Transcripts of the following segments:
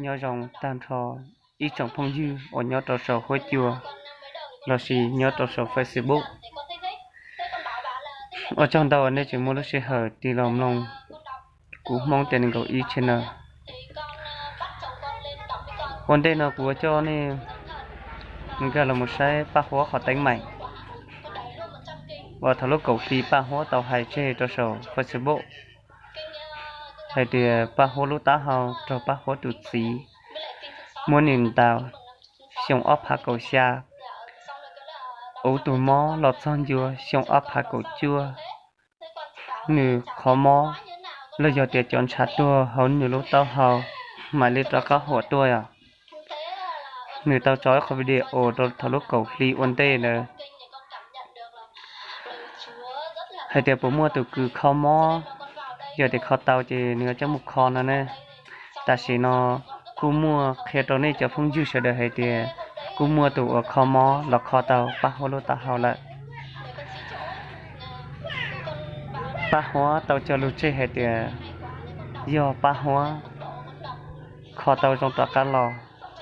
Nyob zoo tag nrho ib tsoom phooj ywg uas nyob rau saum huab cua lossis nyob rau saum Facebook. Ua tsaug ntau uas nej tseem muaj lub sij hawm tig los mloog kuv Hmoob Tiav Nees Nkaum Ib channel. Ua ntej no kuv yuav coj nej nkag los mus saib Paj Huab qhov teeb meem uas thaum lub kaum hli Paj Huab tau hais tseg rau saum Facebook hais tias Paj Huab lub taub hau raug Paj Huab tus txiv muab nws ntaus xyoo ob phav kaum xya, ua tus mob los txog ncua xyoo ob phav kaum cuaj, nws qhov mob los yog tias cov ntshav tuag hauv nws lub taub hau mam li rov qab huam tuaj os. Nws tau tso ib qho video rau thaum lub kaum hli ua ntej ntawd hais tias puas muaj tus kws kho mob, yog tias kho tau ces nws yuav coj mus kho no ne. Tam sim no kuj muaj qhia rau nej cov phooj ywg sawv daws hais tias kuj muaj tus uas kho mob los kho tau Paj Huab lub taub hau lawm. Paj Huab tau cog lus tseg hais tias yog Paj Huab kho tau zoo rov qab los,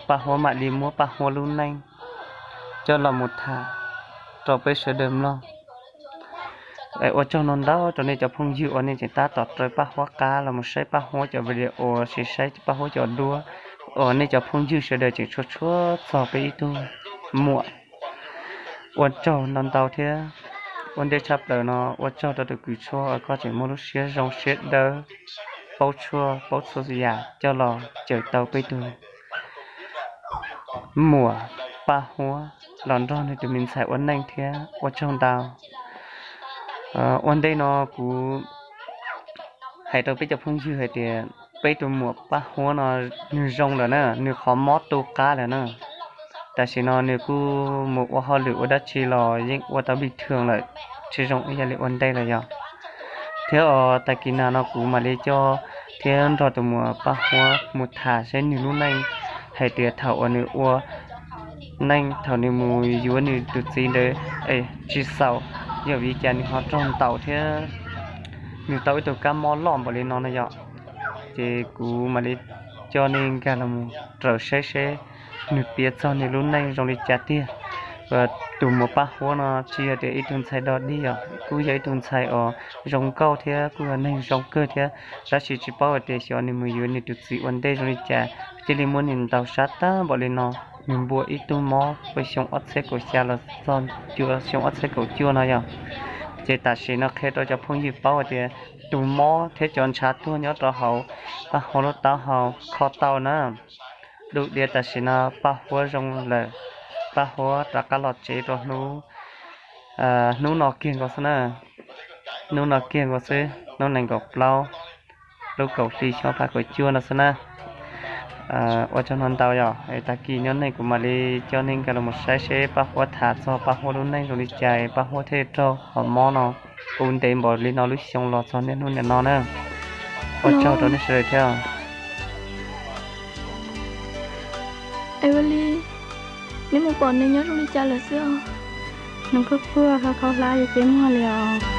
Paj Huab mam li muab Paj Huab lub neej coj los mus tham rau peb sawv daws mloog. Ua tsaug no ntau rau nej cov phooj ywg uas nej tseem tab tom raws Paj Huab qab los mus saib Paj Huab cov video lossis saib Paj Huab cov duab uas nej cov phooj ywg sawv daws tseem tshua tshua txog peb ib tug muam. Ua tsaug ntau ntau thiab. Ua ntej tshaj plaws no ua tsaug rau tus kws tshuaj uas koj tseem muaj lub siab zoo siab dawb, paub tshuaj paub txhua yam coj los cawm tau peb tug muam Paj Huab los nrog nws tus me ntxhais ua neej thiab ua tsaug ntau. Ua ntej no kuv hais rau peb cov phooj ywg hais tias peb tus muam Paj Huab no nws zoo lawm na, nws qhov mob tu qab lawm na. Tam sim no nws kuj mus ua hauj lwm ua dab tsi los yeej ua tau pij thwm lawm, tsis zoo ib yam li ua ntej lawm yog. Thiab os tag kis no kuv mam li coj thiab nrog tus muam Paj Huab mus tham seb nws lub neej hais tias thaum uas nws ua neej thaum nws mus yuav nws tus txiv ntawd es tsis xaus, yog vim li cas nws ho raug ntaus thiab nws tau ib tug kab mob loj npaum li no no yom. Ces kuv mam li coj nej nkag los mus raws saib seb nws piav txog nws lub neej zoo li cas tiag. Tus muam Paj Huab no tsis yog tias ib tug ntxhais dog dig os, kuj yog ib tug ntxhais uas zoo nkauj thiab kuj yog neeg zoo kawg thiab, tab sis tsis paub hais tias xyov nws mus yuav nws tus txiv ua ntej zoo li cas cia li muab nws ntaus sab tag npaum li no. Nws npua ib tug mob ua xyoo ob txhiab kaum xya los txog xyoo ob txhiab kaum cuaj no yog. Ces tam sim no qhia rau cov phooj ywg paub hais tias tus mob thiab cov ntshav tuag nyob rau hauv Paj Huab lub taub hau kho tau na. Dub diav tam sim no Paj Huab zoo lawm, Paj Huab rov qab los tsev rau hnub, hnub no kiag nkaus xwb na. Hnub no kiag nkaus xwb, hnub nees nkaum plaub lub kaum hli xyoo ob phav kaum cuaj no xwb na. Ua tsaug no ntau yog, tag kis nyob neej kuv mam li coj nej nkag los mus saib seb Paj Huab tham txog Paj Huab lub neej zoo li cas Paj Huab thiaj raug qhov mob no ua ntev npaum li no lub xyoo los txog niaj hnub niam no na. Ua tsaug rau nej sawv daws thiab. Es ua li, neb mus pom nws nyob zoo li cas lawm xwb os? Nws kuj quaj kho kho hlab yuav cev muag li os.